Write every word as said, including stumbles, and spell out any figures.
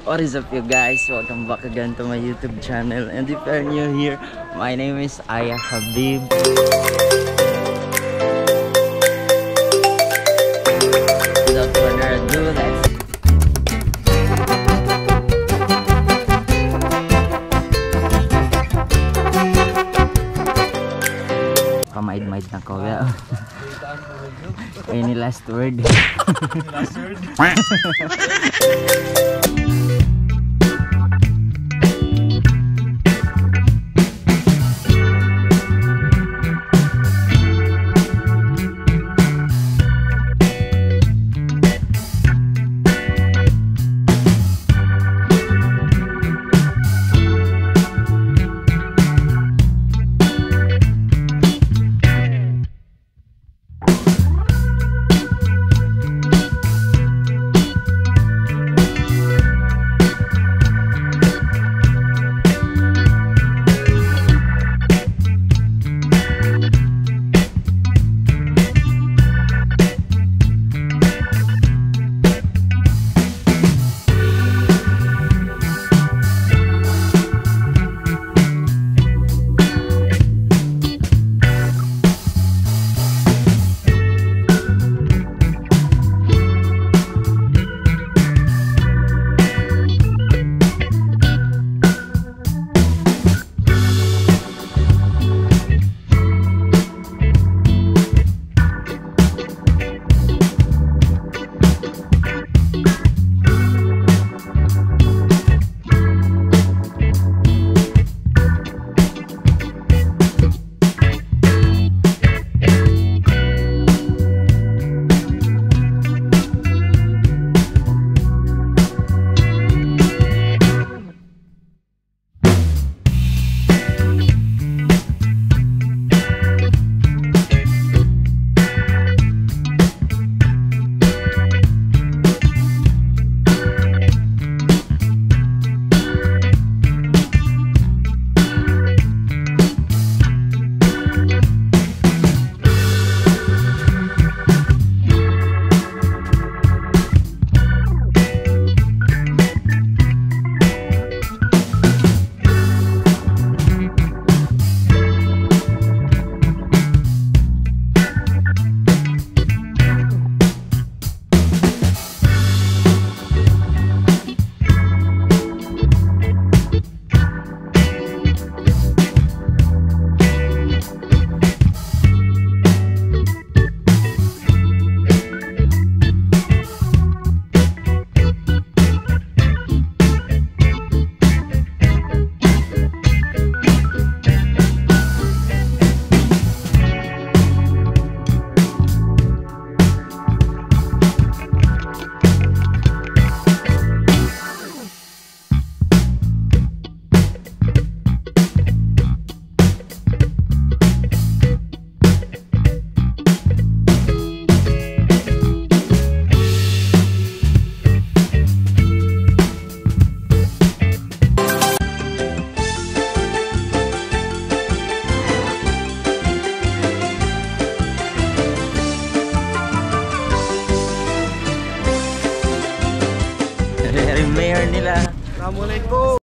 What is up, you guys? Welcome back again to my YouTube channel. And if you're new here, my name is Aya Habib. Without further ado, let's Pamaid-maid na ko, ya. Any last word? Last word. Hari-hari mayor nila. Assalamualaikum.